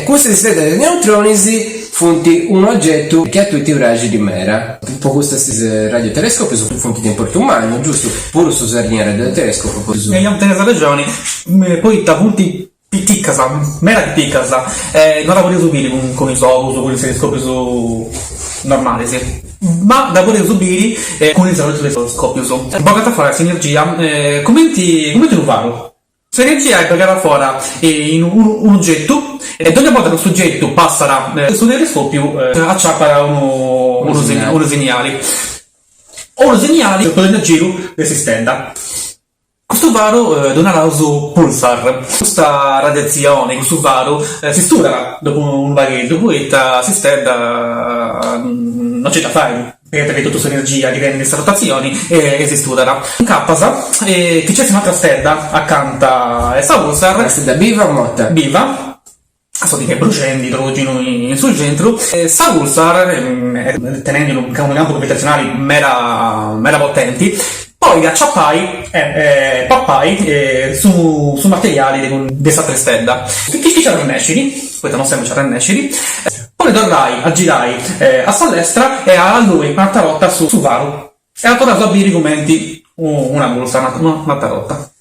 Custas isteddas de neutronis funt unu ogetu chi a tui ti praxit meda. Po custas is radiotelescopius funt de importu mannu, giustu? Puru su Sardinia Radio Telescope po su. Eja, tenes arrexoni, poita funt piticas, meda piticas, e no dda podeus biri cun is ogus, cun is telescopius normalis, ma dda podeus biri cun is radiotelescopius. Bogat a fora s'energia cumenti cumenti unu faru. S'energia est bogada a fora in unu getu e dogna borta custu getu passat su telescopiu aciapat unu sinniali. Unu sinniali po dogna giru de s'istedda. Custu faru ddu naraus pulsar. Custa radiatzioni, custu faru, si studat dopu unu pagheddu poita s'istedda no nci dda fait, perdit totu s'energia chi tenit sa rotatzioni e si studat. Incapas chi nc'est un'atra stedda acanta 'e sa pulsar. Una stedda biva o morta? Biva. Solu chi est bruxendi idrogenu in su centru, sa pulsar, tenendi unu campu gravitatzionali meda meda potenti, podit aciapai e papai su su materiali de s'atra stedda. Chi chi nci arrennescit, poita no sempri nci arrennescit, podit torrai a girai a sa lestra e a allui un'atra 'orta su faru e dda torraus a biri cumenti una pulsar un'atra 'orta.